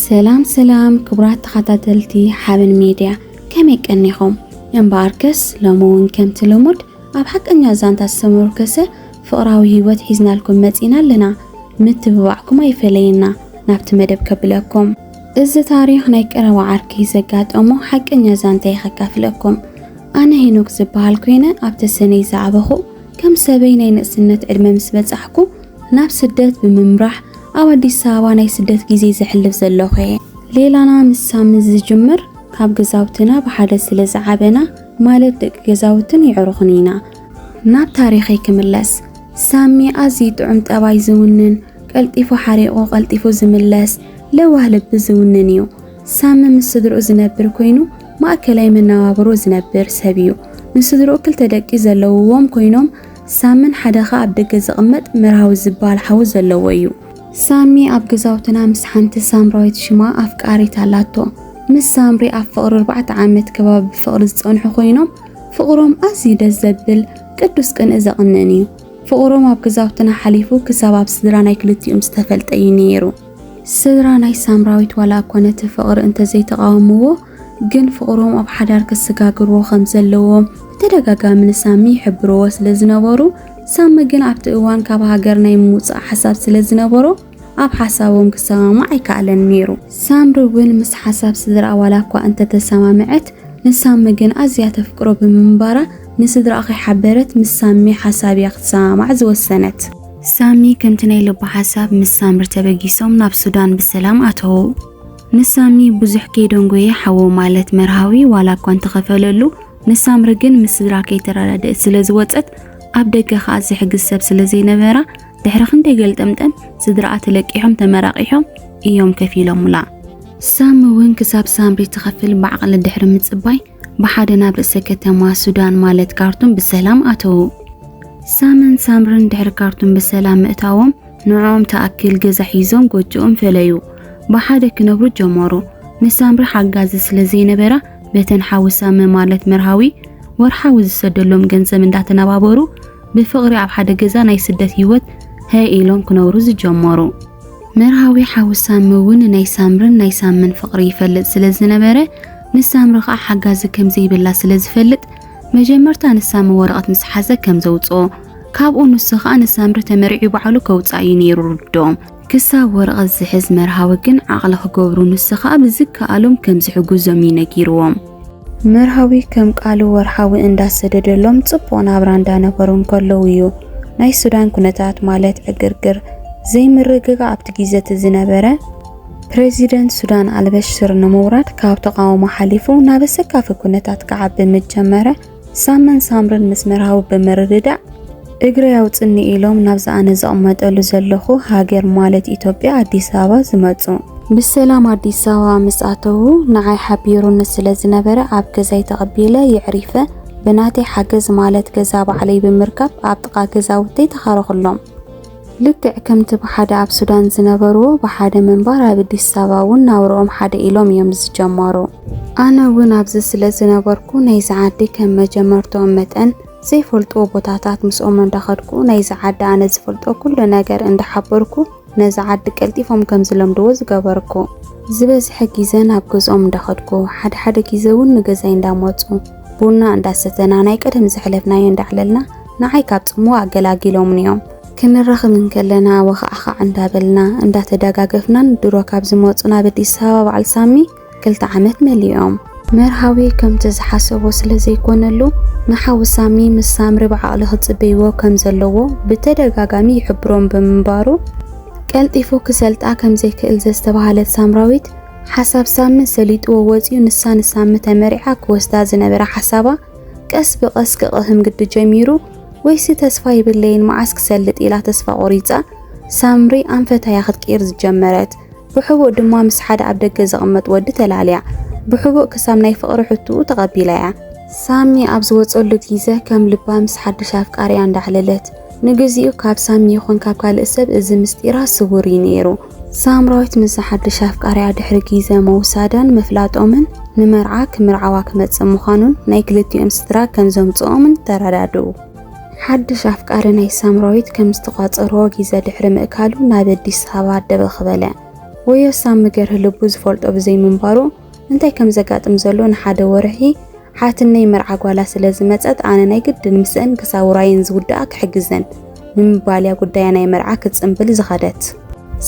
ሰላም ሰላም ክቡራት ተኸታተልቲ ሓበን ሜድያ፣ ከመይ ቀኒኹም? እምበኣርከስ ሎሚ እውን ከምቲ ልሙድ ኣብ ሓቀኛ ዛንታ ዝተመርኮሰ ፍቕራዊ ህይወት ሒዝናልኩም መጺና ኣለና። ምትብባዕኩም ኣይፈለየና። ናብቲ መደብ ከብለኩም። እዚ ታሪኽ ናይ ቀረባ ዓርከይ ዘጋጠሞ ሓቀኛ ዛንታ እየ ከካፍለኩም። ኣነ ሄኖክ ዝበሃል ኮይነ ኣብ ተሰነይ ዝዓበኹ፣ ከም ሰበይ ናይ ንእስነት ዕድመ ምስ በጻሕኩ ናብ ስደት ብምምራሕ ኣብ ኣዲስ ኣበባ ናይ ስደት ግዜ ዘሕልፍ ዘለኹ እየ። ሌላና ምስ ሳሚ ዝጅምር ካብ ገዛውትና ብሓደ ስለ ዝዓበና፣ ማለት ደቂ ገዛውትን የዕሩኽን ኢና። ናብ ታሪኸይ ክምለስ፣ ሳሚ ኣዝዩ ጥዑም ጠባይ ዝውንን፣ ቀልጢፉ ሓሪቑ ቀልጢፉ ዝምለስ፣ ለዋህ ልቢ ዝውንን እዩ። ሳሚ ምስ ስድርኡ ዝነብር ኮይኑ፣ ማእከላይ መነባብሮ ዝነብር ሰብ እዩ። ንስድርኡ ክልተ ደቂ ዘለውዎም ኮይኖም፣ ሳምን ሓደ ኸኣ ኣብ ደገ ዝቕመጥ መርሃዊ ዝበሃል ሓው ዘለዎ እዩ። ሳሚ ኣብ ገዛውትና ምስ ሓንቲ ሳምራዊት ሽማ ኣፍቃሪት ኣላቶ። ምስ ሳምሪ ኣብ ፍቕሪ ኣርባዕተ ዓመት ከባቢ ብፍቕሪ ዝጸንሑ ኮይኖም፣ ፍቕሮም ኣዝዩ ደስ ዘብል፣ ቅዱስ ቅንኢ ዘቕንእን እዩ። ፍቕሮም ኣብ ገዛውትና ሓሊፉ ክሳብ ኣብ ስድራ ናይ ክልቲኦም ዝተፈልጠ እዩ ነይሩ። ስድራ ናይ ሳምራዊት ዋላ እኳ ነቲ ፍቕሪ እንተዘይተቓወምዎ፣ ግን ፍቕሮም ኣብ ሓዳር ክሰጋግርዎ ከም ዘለዎም ብተደጋጋሚ ንሳሚ ይሕብርዎ ስለ ዝነበሩ፣ ሳሚ ግን ኣብቲ እዋን ካብ ሃገር ናይ ምውጻእ ሓሳብ ስለ ዝነበሮ፣ ኣብ ሓሳቦም ክሰማማዕ ኣይከኣለን ነይሩ። ሳምሪ እውን ምስ ሓሳብ ስድራኣ ዋላ እኳ እንተተሰማምዐት፣ ንሳሚ ግን ኣዝያ ተፍቅሮ ብምንባራ፣ ንስድራኣ ከይሓበረት ምስ ሳሚ ሓሳብ እያ ክትሰማማዕ ዝወሰነት። ሳሚ ከምቲ ናይ ልቡ ሓሳብ ምስ ሳምሪ ተበጊሶም ናብ ሱዳን ብሰላም ኣተዉ። ንሳሚ ብዙሕ ከይደንጎየ ሓዉ ማለት መርሃዊ ዋላ እኳ እንተኸፈለሉ፣ ንሳምሪ ግን ምስ ስድራ ከይተረዳድእት ስለ ዝወጸት፣ ኣብ ደገ ከኣ ዝሕግዝ ሰብ ስለ ዘይነበራ፣ ድሕሪ ክንደይ ገልጠምጠም ስድራኣ ተለቂሖም ተመራቒሖም እዮም ከፊሎምላ። ሳሚ እውን ክሳብ ሳምሪ ትኸፍል ብዓቕሊ ድሕሪ ምጽባይ፣ ብሓደ ናብ ርእሰ ከተማ ሱዳን ማለት ካርቱም ብሰላም ኣተዉ። ሳምን ሳምርን ድሕሪ ካርቱም ብሰላም ምእታዎም፣ ንዕኦም ትኣክል ገዛ ሒዞም ጎጆኦም ፈለዩ። ብሓደ ክነብሩ ጀመሩ። ንሳምሪ ሓጋዚ ስለ ዘይነበራ፣ በተን ሓዊ ሳሚ ማለት መርሃዊ ወርሓዊ ዝሰደሎም ገንዘብ እንዳተነባበሩ፣ ብፍቕሪ ኣብ ሓደ ገዛ ናይ ስደት ህይወት ሃይ ኢሎም ክነብሩ ዝጀመሩ። መርሃዊ ሓዊ ሳሚ እውን ናይ ሳምርን ናይ ሳምን ፍቕሪ ይፈልጥ ስለ ዝነበረ፣ ንሳምሪ ኸኣ ሓጋዚ ከም ዘይብላ ስለ ዝፈልጥ፣ መጀመርታ ንሳሚ ወረቐት ምስ ሓዘ ከም ዘውጽኦ፣ ካብኡ ንሱ ኸኣ ንሳምሪ ተመሪዑ ባዕሉ ከውጽኣ እዩ ነይሩ ርድኦም። ክሳብ ወረቐት ዝሕዝ መርሃዊ ግን ዓቕሊ ክገብሩ፣ ንሱ ኸኣ ብዝከኣሎም ከም ዝሕግዞም እዩ ነጊርዎም። መርሃዊ ከም ቃሉ ወርሓዊ እንዳሰደደሎም ጽቡቕ ናብራ እንዳነበሩ እንከለዉ እዩ ናይ ሱዳን ኩነታት ማለት ዕግርግር ዘይምርግጋእ ኣብቲ ግዜ እቲ ዝነበረ። ፕሬዚደንት ሱዳን ኣልበሽር ንምውራድ ካብ ተቓውሞ ሓሊፉ ናብ ኣሰካፊ ኩነታት ክዓቢ ምስ ጀመረ፣ ሳምን ሳምርን ምስ መርሃዊ ብምርድዳእ እግረይ ኣውጽኒ ኢሎም ናብዛ ኣነ ዝቕመጠሉ ዘለኹ ሃገር ማለት ኢትዮጵያ ኣዲስ ኣበባ ዝመጹ። ብሰላም ኣዲስ ኣበባ ምስ ኣተዉ ንዓይ ሓቢሩኒ ስለ ዝነበረ ኣብ ገዛይ ተቐቢለ የዕሪፈ ብናተይ ሓገዝ ማለት ገዛ ባዕለይ ብምርካብ ኣብ ጥቓ ገዛውተይ ተኻረኹሎም። ልክዕ ከምቲ ብሓደ ኣብ ሱዳን ዝነበርዎ ብሓደ ምንባር ኣብ ኣዲስ ኣበባ እውን ናብርኦም ሓደ ኢሎም እዮም ዝጀመሩ። ኣነ እውን ኣብዚ ስለ ዝነበርኩ ናይዚ ዓዲ ከም መጀመርትኦም መጠን ዘይፈልጥዎ ቦታታት ምስኦም እንዳኸድኩ ናይዚ ዓዲ ኣነ ዝፈልጦ ኩሉ ነገር እንዳሓበርኩ ነዚ ዓዲ ቀልጢፎም ከም ዝለምድዎ ዝገበርኩ። ዝበዝሐ ግዘ ናብ ገዝኦም እንዳኸድኩ ሓደ ሓደ ግዘ እውን ንገዛይ እንዳመፁ ቡና እንዳሰተና ናይ ቀደም ዘሕለፍናዮ እንዳዕለልና ንዓይ ካብ ፅምዋ ኣገላጊሎምኒ እዮም። ክንራኸብ እንከለና ወኻዕኻዕ እንዳበልና እንዳተደጋገፍናን ድሮ ካብ ዝመፁ ናብ ኣዲስ ኣበባ በዓል ሳሚ ክልተ ዓመት መሊኦም። መርሃዊ ከምቲ ዝሓሰቦ ስለ ዘይኮነሉ ንሓው ሳሚ ምስ ሳምሪ ብዓቕሊ ክፅበይዎ ከም ዘለዎ ብተደጋጋሚ ይሕብሮም ብምንባሩ ቀልጢፉ ክሰልጣ ከም ዘይክእል ዘስተባሃለት ሳምራዊት ሓሳብ ሳሚ ሰሊጥዎ ወፂኡ ንሳ ንሳሚ ተመሪዓ ክወስዳ ዝነበረ ሓሳባ ቀስ ብቐስ ክቕህም ግዲ ጀሚሩ። ወይሲ ተስፋ የብለይን መዓስ ክሰልጥ ኢላ ተስፋ ቆሪፃ ሳምሪ ኣንፈታያ ክትቅይር ዝጀመረት። ብሕቡእ ድማ ምስ ሓደ ኣብ ደገ ዝቕመጥ ወዲ ተላልያ። ብሕቡእ ክሳብ ናይ ፍቕሪ ሕትኡ ተቐቢላያ። ሳሚ ኣብ ዝወፀሉ ግዜ ከም ልባ ምስ ሓድሽ ኣፍቃሪያ እንዳዕለለት ንግዚኡ ካብ ሳሚ ይኹን ካብ ካልእ ሰብ እዚ ምስጢራ ስውር እዩ ነይሩ። ሳምራዊት ምስ ሓድሽ ኣፍቃሪያ ድሕሪ ግዜ መውሳዳን ምፍላጦምን ንመርዓ ክምርዓዋ ክመፅእ ምዃኑን ናይ ክልቲኦም ስድራ ከም ዘምፅኦምን ተረዳድኡ። ሓድሽ ኣፍቃሪ ናይ ሳምራዊት ከም ዝተቋፀርዎ ግዜ ድሕሪ ምእካሉ ናብ ኣዲስ ኣበባ ደበኽ በለ። ወዮ ሳሚ ገርሂ ልቡ ዝፈልጦ ብዘይምንባሩ፣ እንታይ ከም ዘጋጥም ዘሎ ንሓደ ወርሒ ሓትነይ መርዓ ጓላ ስለ ዝመጸት፣ ኣነ ናይ ግድን ምስአን ክሳብ ውራየን ዝውድኣ ክሕግዘን ብምባል እያ ጉዳያ ናይ መርዓ ክትጽንብል ዝኸደት።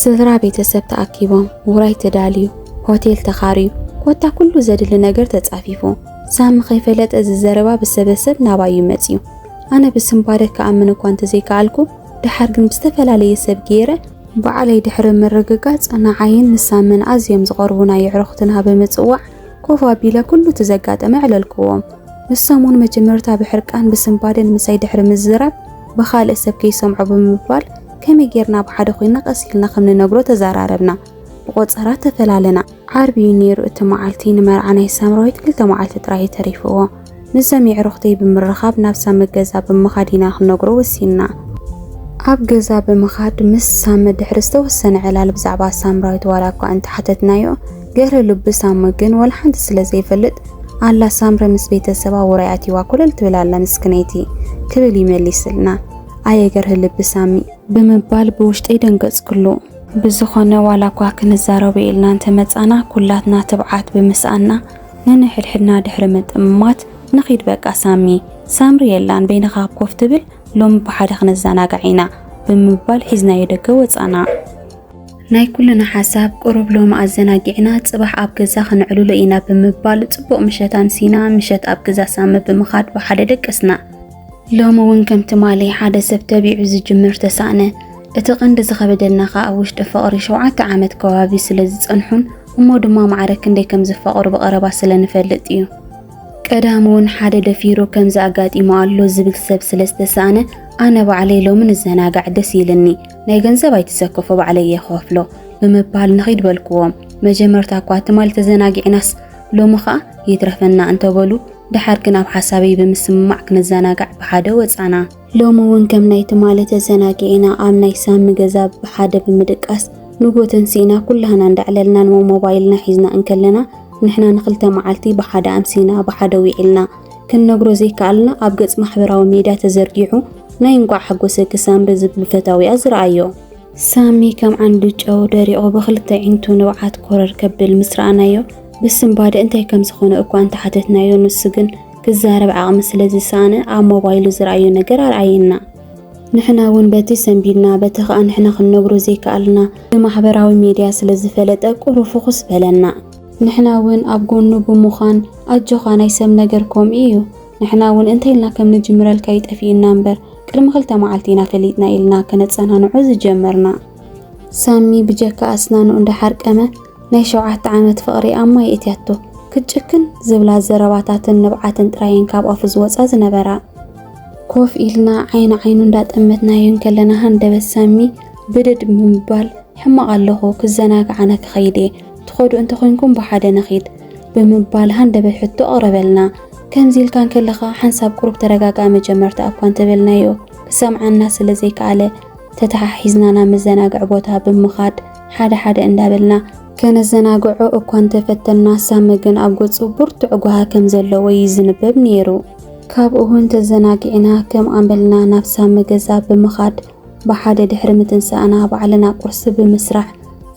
ስድራ ቤተሰብ ተኣኪቦም፣ ውራይ ተዳልዩ፣ ሆቴል ተኻርዩ፣ ኮታ ኩሉ ዘድሊ ነገር ተጻፊፉ፣ ሳሚ ከይፈለጠ እዚ ዘረባ ብሰበሰብ ናባይ እዩ መጺኡ። ኣነ ብስንባደ ክኣምን እኳ እንተዘይከኣልኩ፣ ደሓር ግን ብዝተፈላለየ ሰብ ገይረ ባዕለይ ድሕሪ ምርግጋጽ፣ ንዓይን ንሳምን ኣዝዮም ዝቐርቡና የዕሩኽትና ብምጽዋዕ፣ ኮፍ ኣቢለ ኩሉ እቲ ዘጋጠመ ኣዕለልክዎም። ንሶም እውን መጀመርታ ብሕርቃን ብስንባደን ምሳይ ድሕሪ ምዝራብ፣ ብኻልእ ሰብ ከይሰምዖ ብምባል፣ ከመይ ጌርና ብሓደ ኮይንና ቀስ ኢልና ከም ንነግሮ ተዘራረብና። ብቆጸራ ተፈላለና። ዓርቢ እዩ ነይሩ እቲ መዓልቲ። ንመርዓ ናይ ሳምራዊት ክልተ መዓልቲ ጥራይ ተሪፍዎ። ንዞም የዕሩኽተይ ብምርኻብ ናብ ሳሚ ገዛ ብምኻድ ኢና ክንነግሮ ወሲንና። ኣብ ገዛ ብምኻድ ምስ ሳሚ ድሕሪ ዝተወሰነ ዕላል ብዛዕባ ሳምራዊት ዋላ እኳ እንተሓተትናዮ፣ ገርሂ ልቢ ሳሚ ግን ዋላ ሓንቲ ስለ ዘይፈልጥ፣ ኣላ ሳምረ ምስ ቤተሰባ ውራይ ኣትይዋ ኮለል ትብል ኣላ ምስክነይቲ፣ ክብል ይመሊስልና። ኣየ ገርሂ ልቢ ሳሚ! ብምባል ብውሽጠይ ደንገጽክሉ። ብዝኾነ ዋላ እኳ ክንዛረቦ ኢልና እንተመጻና፣ ኩላትና ትብዓት ብምስኣና፣ ነንሕድሕድና ድሕሪ ምጥምማት፣ ንኺድ በቃ ሳሚ፣ ሳምሪ የላን፣ በይንኻ ኮፍ ትብል፣ ሎሚ ብሓደ ክንዘናጋዕ ኢና፣ ብምባል ሒዝናዮ ደገ ወጻና። ናይ ኩልና ሓሳብ ቁሩብ ሎሚ ኣዘናጊዕና ጽባሕ ኣብ ገዛ ከነዕልሎ ኢና ብምባል ጽቡቕ ምሸት ኣምሲና፣ ምሸት ኣብ ገዛ ሳሚ ብምኻድ ብሓደ ደቀስና። ሎሚ እውን ከም ትማሊ ሓደ ሰብ ተቢዑ ዝጅምር ተሳእነ። እቲ ቀንዲ ዝኸበደልና ከኣ ኣብ ውሽጢ ፍቕሪ ሸውዓተ ዓመት ከባቢ ስለ ዝጸንሑን እሞ ድማ ማዕረ ክንደይ ከም ዝፋቐሩ ብቐረባ ስለ ንፈልጥ እዩ። ቀዳም እውን ሓደ ደፊሩ ከምዚ ኣጋጢሙ ኣሎ ዝብል ሰብ ስለ ዝተሳእነ፣ ኣነ ባዕለይ ሎሚ ንዘናጋዕ ደስ ኢልኒ፣ ናይ ገንዘብ ኣይትሰከፎ ባዕለይ እየ ክኸፍሎ ብምባል ንኺድ በልክዎም። መጀመርታ እኳ ትማሊ ተዘናጊዕናስ ሎሚ ኸኣ ይትረፈና እንተበሉ፣ ደሓር ግን ኣብ ሓሳበይ ብምስምማዕ ክንዘናጋዕ ብሓደ ወጻና። ሎሚ እውን ከም ናይ ትማሊ ተዘናጊዕና ኣብ ናይ ሳሚ ገዛ ብሓደ ብምድቃስ ንጎ ተንሲእና ኩላህና እንዳዕለልና ንሞባይልና ሒዝና እንከለና ንሕና ንክልተ መዓልቲ ብሓደ ኣምሲና ብሓደ ዊዕልና ክንነግሮ ዘይከኣልና ኣብ ገጽ ማሕበራዊ ሜድያ ተዘርጊሑ ናይ እንቋዕ ሓጎሰኪ ሳምሪ ዝብል ፈታዊኣ ዝረኣዮ። ሳሚ ከም ዓንዲ ጨው ደሪቑ ብኽልተ ኣዒንቱ ንብዓት ኮረር ከብል ምስ ረኣናዮ ብስንባደ እንታይ ከም ዝኾነ እኳ እንተሓተትናዮ ንሱ ግን ክዛረብ ዓቕሚ ስለ ዝሰኣነ ኣብ ሞባይሉ ዝረኣዮ ነገር ኣርኣየና። ንሕና እውን በቲ ሰንቢድና በቲ ኸኣ ንሕና ክንነግሮ ዘይከኣልና ብማሕበራዊ ሜድያ ስለ ዝፈለጠ ቁሩብ ፍኹስ በለና። ንሕና እውን ኣብ ጎኑ ብምዃን ኣጆኻ ናይ ሰብ ነገር ከምኡ እዩ፣ ንሕና እውን እንታይ ኢልና ከም ንጅምረልካ እዩ ጠፊኡና እምበር ቅድሚ ክልተ መዓልቲ ኢና ፈሊጥና ኢልና ከነጸናንዖ ዝጀመርና። ሳሚ ብጀካ ኣስናኑ እንዳሓርቀመ ናይ ሸውዓተ ዓመት ፍቕሪ ኣብ ማይ እትያቶ ክትጭክን ዝብላ ዘረባታትን ንብዓትን ጥራየን ካብ ኣፉ ዝወጻ ዝነበራ። ኮፍ ኢልና ዓይኒ ዓይኑ እንዳጠመትናዮ እንከለና ሃንደበት ሳሚ ብድድ ብምባል ሕማቕ ኣለኹ ክዘናግዕ ኣነ ክኸይድ እየ ትኸዱ እንተኾይንኩም ብሓደ ንኺድ ብምባል ሃንደበት ሕቶ ኣቕረበልና። ከምዚ ኢልካ እንከለኻ ሓንሳብ ቁሩብ ተረጋግኣ መጀመርታ እኳ እንተበልናዮ ክሰምዓና ስለ ዘይከኣለ ተተሓሒዝና ናብ መዘናግዒ ቦታ ብምኻድ ሓደ ሓደ እንዳበልና ከነዘናግዖ እኳ እንተፈተንና ሳሚ ግን ኣብ ገጹ ብርቱዕ ጓሂ ከም ዘለዎ እዩ ዝንበብ ነይሩ። ካብኡ እውን ተዘናጊዕና ከም ኣመልና ናብ ሳሚ ገዛ ብምኻድ ብሓደ ድሕሪ ምትንሳእና ባዕልና ቁርሲ ብምስራሕ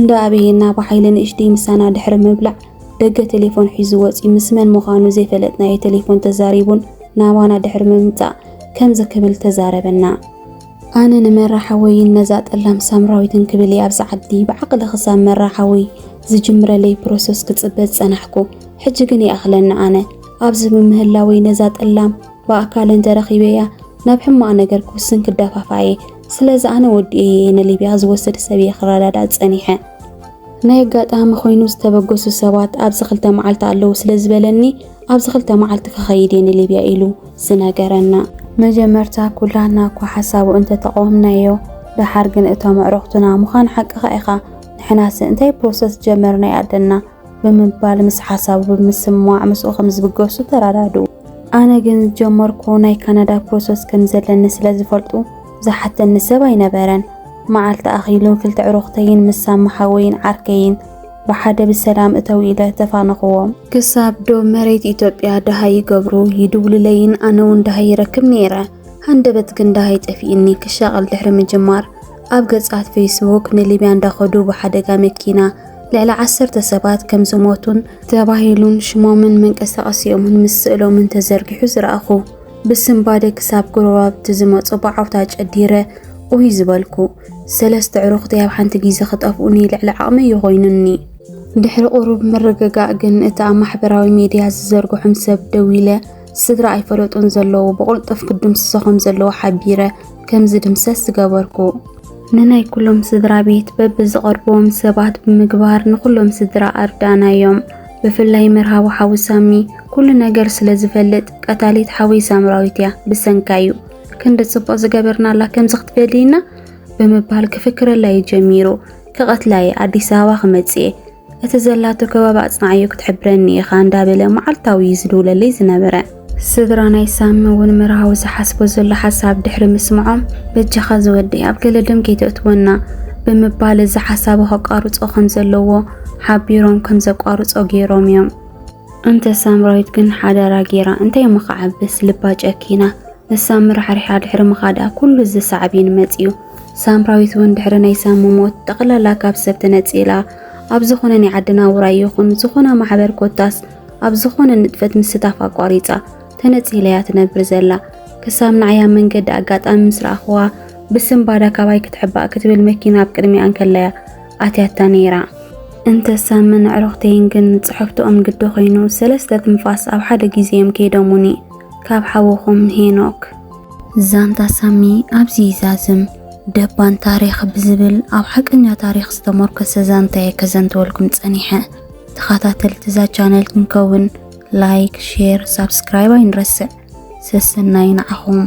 እንዳኣበየና ብሓይሊ ንእሽተይ ምሳና ድሕሪ ምብላዕ ደገ ቴሌፎን ሒዙ ወጺኡ ምስ መን ምዃኑ ዘይፈለጥናዮ ቴሌፎን ተዛሪቡን ናባና ድሕሪ ምምጻእ ከምዚ ክብል ተዛረበና። ኣነ ንመራ ሓወይን ነዛ ጠላም ሳምራዊትን ክብል እየ ኣብዚ ዓዲ ብዓቕሊ ክሳብ መራ ሓወይ ዝጅምረለይ ፕሮሰስ ክጽበ ዝጸናሕኩ። ሕጂ ግን ይኣኽለኒ ኣነ ኣብዚ ብምህላወይ ነዛ ጠላም ብኣካል እንተረኺበያ ናብ ሕማቕ ነገር ክውስን ክደፋፋ እየ። ስለዚ ኣነ ወዲኤ እየ ንሊብያ ዝወስድ ሰብ እየ ክረዳዳእ ዝጸኒሐ። ናይ ኣጋጣሚ ኮይኑ ዝተበገሱ ሰባት ኣብዚ ክልተ መዓልቲ ኣለዉ ስለ ዝበለኒ ኣብዚ ክልተ መዓልቲ ክኸይድ እየ ንሊብያ ኢሉ ዝነገረና። መጀመርታ ኩላና እኳ ሓሳቡ እንተተቃወምናዮ፣ ደሓር ግን እቶም ኣዕሩኽትና ምዃን ሓቅኻ ኢኻ፣ ንሕናስ እንታይ ፕሮሰስ ጀመርና ይኣደና ብምባል ምስ ሓሳቡ ብምስምማዕ ምስኡ ከም ዝብገሱ ተረዳድኡ። ኣነ ግን ዝጀመርኩ ናይ ካናዳ ፕሮሰስ ከም ዘለኒ ስለ ዝፈልጡ ዝሓተኒ ሰብ ኣይነበረን። መዓልቲ ኣኺሉ ክልተ ኣዕሩኽተይን ምስ ሳሚ ሓወይን ዓርከይን ብሓደ ብሰላም እተው ኢለ ተፋነኽዎም። ክሳብ ዶብ መሬት ኢትዮጵያ ደሃይ ይገብሩ ይድውሉለይን ኣነ እውን ደሃይ ይረክብ ነይረ። ሃንደበት ግን ደሃይ ጠፊእኒ ክሻቐል ድሕሪ ምጅማር ኣብ ገጻት ፌስቡክ ንሊብያ እንዳኸዱ ብሓደጋ መኪና ልዕሊ ዓሰርተ ሰባት ከም ዝሞቱን ተባሂሉን ሽሞምን መንቀሳቐሲኦምን ምስ ስእሎምን ተዘርጊሑ ዝረኣኹ። ብስንባደ ክሳብ ጎረባብቲ ዝመጹ ብዓውታ ጨዲረ ኡይ ዝበልኩ። ሰለስተ ዕሩኽተይ ኣብ ሓንቲ ግዜ ክጠፍኡኒ ልዕሊ ዓቕመይ እዩ ኮይኑኒ። ድሕሪ ቁሩብ ምርግጋእ ግን እቲ ኣብ ማሕበራዊ ሜድያ ዝዘርግሑም ሰብ ደዊለ ስድራ ኣይፈለጡን ዘለዉ ብቕልጡፍ ክድምስሶ ከም ዘለዎ ሓቢረ ከም ዝድምሰስ ዝገበርኩ። ንናይ ኩሎም ስድራ ቤት በብዝቐርብዎም ሰባት ብምግባር ንኩሎም ስድራ ኣርዳእናዮም። ብፍላይ መርሃዊ ሓዊ ሳሚ ኩሉ ነገር ስለ ዝፈልጥ ቀታሊት ሓወይ ሳምራዊት እያ ብሰንካ እዩ ክንዲ ጽቡቕ ዝገበርናላ ከምዚ ክትበልይና ብምባል ክፍክረላ እዩ ጀሚሩ። ክቐትላ እየ ኣዲስ ኣበባ ክመጽእ እየ። እቲ ዘላቶ ከባቢ ኣጽንዓዮ ክትሕብረኒ ኢኻ እንዳበለ መዓልታዊ እዩ ዝድውለለይ ዝነበረ። ስድራ ናይ ሳሚ እውን መርሃዊ ዝሓስቦ ዘሎ ሓሳብ ድሕሪ ምስምዖም በጃኻ ዝወደይ ኣብ ገለ ደም ከይተእትወና ብምባል እዚ ሓሳቡ ከቋርጾ ከም ዘለዎ ሓቢሮም ከም ዘቋርጾ ገይሮም እዮም። እንተ ሳምራዊት ግን ሓዳራ ገይራ እንታይ እሞ ክዓብስ ልባ ጨኪና ንሳ ምርሓሪሓ ድሕሪ ምኻዳ ኩሉ እዚ ሳዕቤን መጺኡ። ሳምራዊት እውን ድሕሪ ናይ ሳሚ ሞት ጠቕላላ ካብ ሰብ ተነጺላ ኣብ ዝኾነ ናይ ዓድና ውራይ ይኹን ዝኾነ ማሕበር ኮታስ ኣብ ዝኾነ ንጥፈት ምስታፍ ኣቋሪጻ ተነጺላ እያ ትነብር ዘላ። ክሳብ ንዓይ ኣብ መንገዲ ኣጋጣሚ ምስ ረኣኽዋ ብስንባዳ ካባይ ክትሕባእ ክትብል መኪና ኣብ ቅድሚኣ እንከላ እያ ኣትያታ ነይራ። እንተ ሳምን ኣዕሩኽተይን ግን ጽሕፍትኦም ግዲ ኮይኑ ሰለስተ ትንፋስ ኣብ ሓደ ግዜ እዮም ከይዶሙኒ። ካብ ሓውኹም ሄኖክ። ዛንታ ሳሚ ኣብዚ ይዛዝም። ደባን ታሪኽ ብዝብል ኣብ ሓቀኛ ታሪኽ ዝተመርኮሰ ዛንታ እየ ከዘንተወልኩም ጸኒሐ። ተኸታተልቲ እዛ ቻነል ክንከውን ላይክ፣ ሼር፣ ሳብስክራይብ ኣይንረስዕ። ሰሰናይ ንዓኹም።